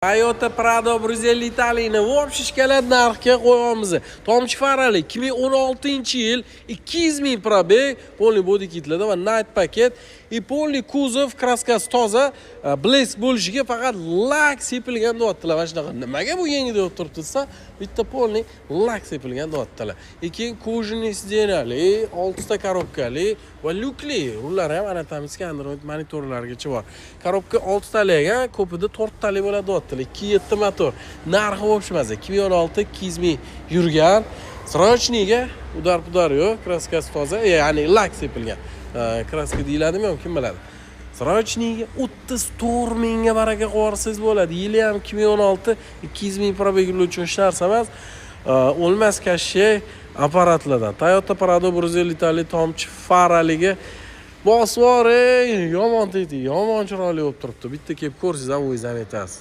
Toyota Prado 150 taliini в общем шоколад narxga qo'yamiz. Tomchi farali, 2016-yil, 200 ming пробег, полный body kitlarda va night paket и полный kuzov, краска si toza, блеск bo'lishiga faqat lak sepilgan deyaptilar. Mana shunaqa nimaga bu yangi deb turibdi desa, bitta полный lak sepilgan deyaptilar. И keyin кожаный сиденья li, 6 ta korobkali va lyukli, rullari ham анатомический, Android monitorlargacha bor. Korobka 6 tali ekan, ko'pida 4 tali bo'ladi deyaptilar. 2.7 motor. Narxi в общем emas. 2016, 200 ming yurgan. Срочный ga удар pudar yo'q, краска si toza, ya'ni lak sepilgan. Краска deyiladimi yo'q, kim biladi. Срочный ga 34 mingga baraka qilib yuborsangiz bo'ladi. Yili ham 2016, 200 ming пробег uchun hech narsa emas. O'lmas kashshe apparatlardan. Toyota Prado 150 tali tomchi faraligi bosib yuboring, yomon tegdi, yomon chiroyli bo'lib turibdi. Bitta kelib ko'rsangiz ham o'zingiz ham aytasiz.